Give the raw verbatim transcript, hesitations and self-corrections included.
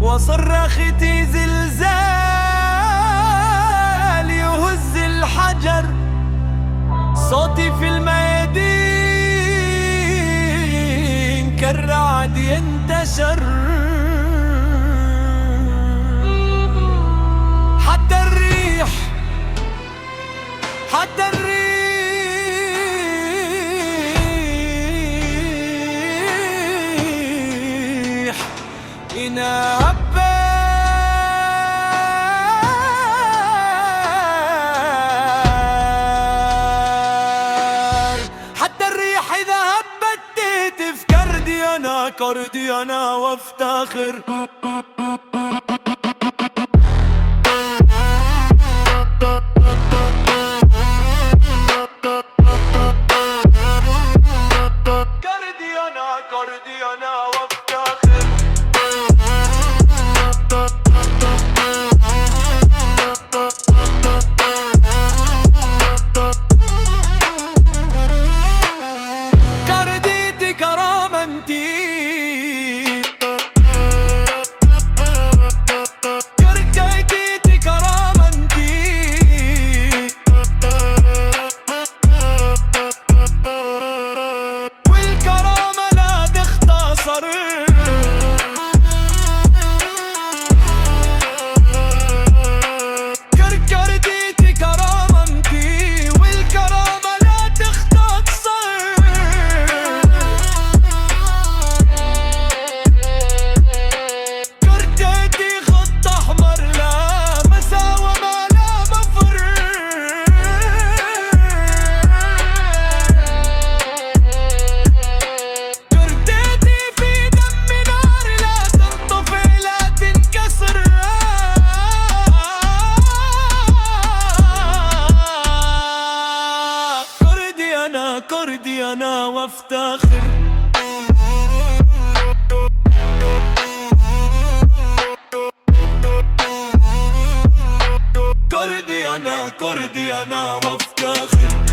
وصرخت زلزال يهز الحجر. صوتي في الميادين كالرعد ينتشر. حتى الريح، حتى الريح إذا هبت، حتى الريح إذا هبت، تهتف كردي أنا، كردي أنا وافتخر. كردي أنا، كردي أنا وافتخر. كرديتي كرامنتي. كرديتي كرامنتي. والكرامة لا تختصر. كركرديتي كرامنتي، والكرامة لا تختصر. كرتيتي خط أحمر، لا مساومة، لا مفر. كرتيتي في دم نار، لا تنطفئ، لا تنكسر. كردي أنا، كردي أنا وافتخر. كردي أنا، كردي أنا وافتخر.